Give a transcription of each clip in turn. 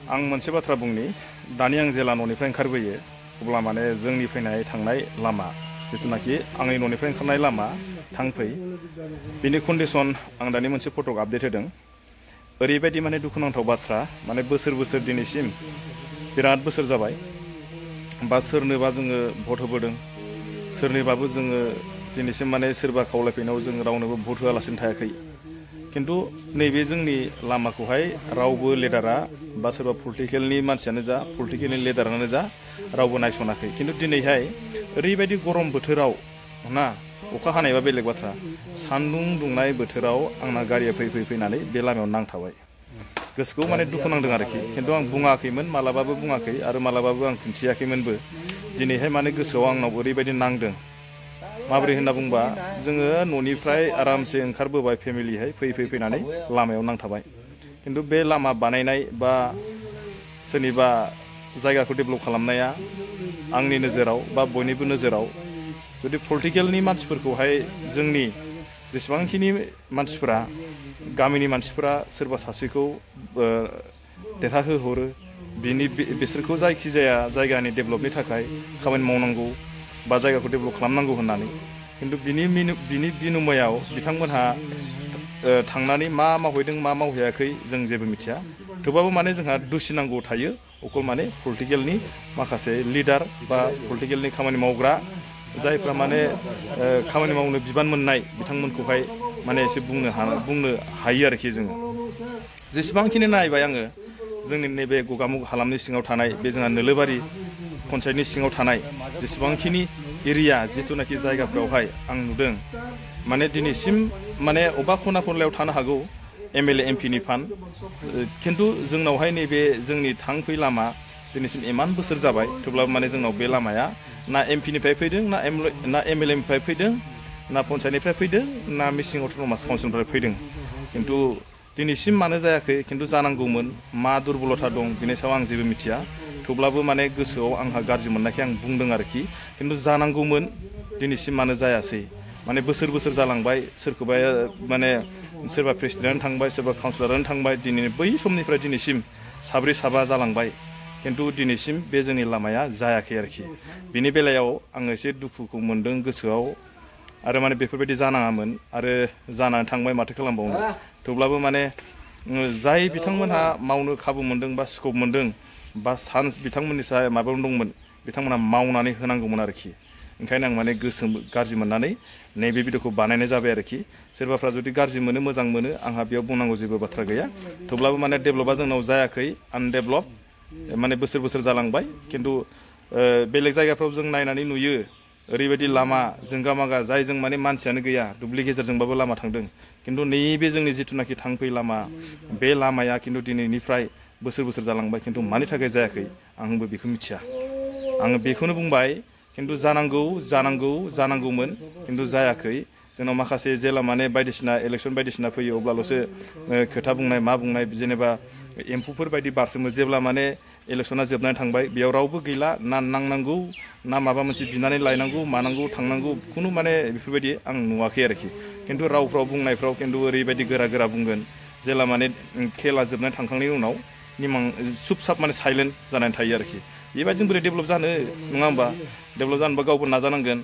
आं मोनसे बाथ्रा बुंनि दानि आं जेला न'निफ्राय ओंखारबोयो अब्ला माने जोंनि फैनाय थांनाय लामा जितुनाखि आंनि न'निफ्राय ओंखारनाय लामा थांफै बिनि कन्डिशन आं दानि मोनसे फटक आपडेट होदों ओरैबायदि माने दुखुनांथाव बाथ्रा माने बोसोर दिनैसिम बिराद बोसोर जाबाय बा सोरनोबा जोङो भट होबोदों सोरनिबाबो जोङो दिनैसिम माने सोरबा खावलायफैनायाव जों रावनोबो भट होआलासिनो थायाखै किन्तु नैबे जोंनि लामाखौहाय रावबो लिडारा बा सोरबा पलिटिकेलनि मानसियानो जा पलिटिकेलनि लिडारानो जा रावबो नायसनाखै किन्तु दिनैहाय ओरैबायदि गरम बोथोराव ना अखा हानायबा बेलेग बाथ्रा सान्दुं दुंनाय बोथोराव आंना गारिया फैनानै बे लामायाव नांथाबाय गोसोखौ माने दुखु नांदों आरोखि किन्तु आं बुङाखैमोन मालाबाबो बुङाखै आरो मालाबाबो आं खिन्थियाखैमोनबो दिनैहाय माने गोसोआव आंनाव ओरैबायदि नांदों माबोरै होनना बुंबा जोङो न'निफ्राय आरामसे ओंखारबोबाय फेमिलिहाय फैनानै लामायाव नांथाबाय किन्तु बे लामा बानायनाय बा सोरनिबा जायगाखौ डेभेलप खालामनाया आंनि नोजोराव बा बयनिबो नोजोराव जुदि पलिटिकेलनि मानसिफोरखौहाय जोंनि जेसेबांखिनि मानसिफोरा गामिनि मानसिफोरा सोरबा सासेखौ देरहाहोहरो बिसोरखौ जायखिजाया जायगानि डेभेलपनि थाखाय खामानि मावनांगौ बा जायगाखौ डेभेलप खालामनांगौ होननानै किन्तु बिनि बिनिमयाव बिथांमोनहा थांनानै मा मावहैदों मा मावहैयाखै जों जेबो मिथिया थेवबाबो माने जोंहा दुसिनांगौ थायो अकल माने पलिटिकेलनि माखासे लिडार बा पलिटिकेलनि खामानि मावग्रा जायफ्रा माने खामानि मावनो बिबान मोननाय बिथांमोनखौहाय माने एसे बुंनो हायो आरोखि जोङो जेसेबांखिनि नायबाय आङो जोंनि नैबे गगामुग हालामनि सिङाव थानाय बे जोंहा नोलोबारि पन्सायतनि सिङाव थानाय जेसेबांखिनि एरिया जिथुनाखि जायगाफ्रावहाय आं नुदों माने दिनैसिम माने अबेबा खना खनलायाव थानो हागौ एमएलए एमपिनि फान्ड किन्तु जोंनावहाय नैबे जोंनि थांफै लामा दिनैसिम इमान बोसोर जाबाय थेवब्लाबो माने जोंनाव बे लामाया ना एमपिनिफ्राय फैदों ना एमएलएनिफ्राय फैदों ना पन्सायतनिफ्राय फैदों ना मिसिं अट'नमास काउन्सिलनिफ्राय फैदों किन्तु दिनैसिम मानो जायाखै किन्तु जानांगौमोन मा दुर्बलता दं बिनि सायाव आं जेबो मिथिया थेवब्लाबो माने गोसोआव आंहा गाज्रि मोननायखाय आं बुंदों आरोखि किन्तु जानांगौमोन दिनैसिम मानो जायासै माने बोसोर जालांबाय सोरखौबा माने सोरबा प्रेसिडेन्टआनो थांबाय सोरबा काउन्सिलरानो थांबाय दिनै बै समनिफ्राय दिनैसिम साब्रै साबा जालांबाय किन्तु दिनैसिम बे जोंनि लामाया जायाखै आरोखि बिनि बेलायाव आङो एसे दुखुखौ मोनदों गोसोआव आरो माने बेफोरबायदि जानाङामोन आरो जानानै थांबाय माथो खालामबावनो थेवब्लाबो माने जाय बिथांमोनहा मावनो खाबु मोनदों बा स्कप मोनदों बा चान्स बिथांमोननि सायाव माबायाव दंमोन बिथांमोनहा मावनानै होनांगौमोन आरोखि ओंखायनो आं माने गोसो गाज्रि मोननानै नैबे भिडिअखौ बानायनाय जाबाय आरोखि सोरबाफ्रा जुदि गाज्रि मोनो मोजां मोनो आंहा बेयाव बुंनांगौ जेबो बाथ्रा गैया थेवब्लाबो माने डेभेलपा जोंनाव जायाखै आनडेभेलप माने बोसोर जालांबाय किन्तु बेलेग जायगाफ्राव जों नायनानै नुयो ओरैबायदि लामा जोंगा मागा जायजों माने मानसियानो गैया दुब्लि गेजेरजोंबाबो लामा थांदों किन्तु नैबे जोंनि जिथुनाखि थांफै लामा बे लामाया किन्तु दिनैनिफ्राय बोसोर जालांबाय किन्तु मानि थाखाय जायाखै आंबो बेखौ मिथिया आङो बेखौनो बुंबाय किन्तु जानांगौमोन किन्तु जायाखै जोंनाव माखासे जेला माने बायदिसिना इलेक्सन बायदिसिना फैयो अब्लाल'सो खोथा बुंनाय मा बुंनाय जेनेबा एम्फौफोर बायदि बारसोमो जेब्ला माने इलेक्सना जोबनानै थांबाय बेयाव रावबो गैला ना नांनांगौ ना माबा मोनसे बिनानै लायनांगौ मानांगौ थांनांगौ खुनु माने बेफोरबायदि आं नुवाखै आरोखि किन्तु रावफ्राव बुंनायफ्राव किन्तु ओरैबायदि गोरा बुंगोन जेला माने खेला जोबनानै थांखांनायनि उनाव निमां सुब माने साइलेन्ट जानानै थायो आरोखि बेबायदिजों बोरै डेभेलप जानो नङा होमबा डेभेलप जानोबा गावबो नाजानांगोन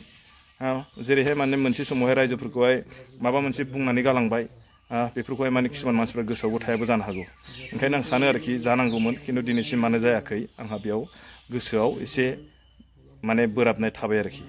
जेरैहाय माने मोनसे समावहाय रायजोफोरखौहाय माबा मोनसे बुंनानै गालांबाय बेफोरखौहाय माने किसुमान मानसिफ्रा गोसोआवबो थायाबो जानो हागौ ओंखायनो आं सानो आरोखि जानांगौमोन किन्तु दिनैसिम मानो जायाखै आंहा बेयाव गोसोआव एसे माने बोराबनाय थाबाय आरोखि